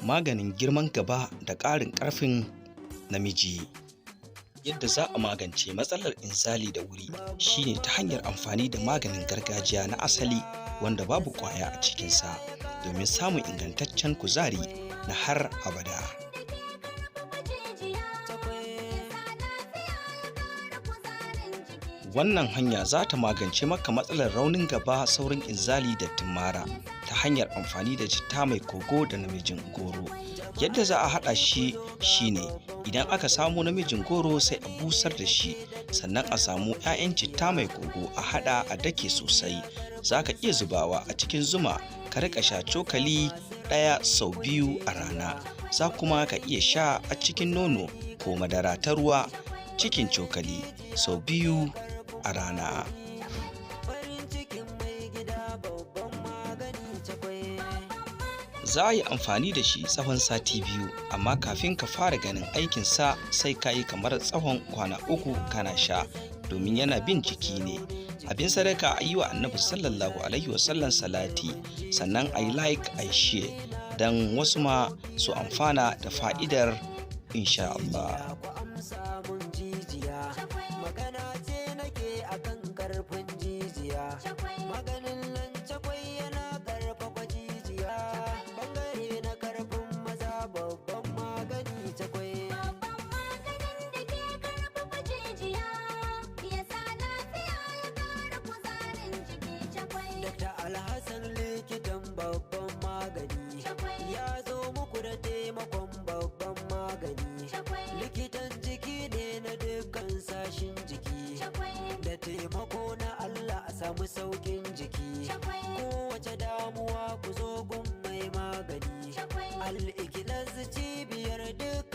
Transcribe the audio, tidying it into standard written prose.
Maganin girman gaba da ƙarin ƙarfin namiji. Yadda za a magance matsalar inzali da wuri shine ta hanyar amfani da maganin gargajiya na asali wanda babu ƙwaya a cikinsa, domin samun ingantaccen kuzari na har abada. Wannan hanya za ta magance maka matsalar raunin gaba, saurin inzali da mara ta hanyar amfani da citta mai kogo da namijin goro. Yadda za a haɗa shi shine, idan aka samo namijin goro, sai a busar da shi, sannan a samu 'ya'yan citta mai kogo, a haɗa a dake sosai. Za ka iya zubawa a cikin zuma ka riƙa sha cokali ɗaya sau biyu a rana. Za kuma ka iya sha a cikin nono ko madara ta ruwa, cikin cokali sau biyu a rana. Za a yi amfani da shi tsawon sati 2, amma kafin ka fara ganin aikinsa sai ka yi kamar tsawon kwana 3 kana sha, domin yana bin jiki ne. Abin sadaka, a yi wa Annabi sallallahu alaihi wasallam salati, sannan a yi like, a yi share don wasu ma su amfana da fa'idar, insha Allah. Magana ce nake akan karfin jijiya. Maganin nan cakwai yana karfafa jijiya. Bangare na karfin maza, babban magani cakwai. Babban maganin da ke karfafa jijiya, ya sa lafiya, ya kara kuzarin jiki, cakwai. Dr. Alhassan likitan babban magani ya zo muku da taimakon babban magani. Likitan jiki ne na dukkan sashin jiki. Da taimako na Allah a samu saukin jiki. Kowace damuwa ku zo gun mai magani. Al'ikilas cibiyar duk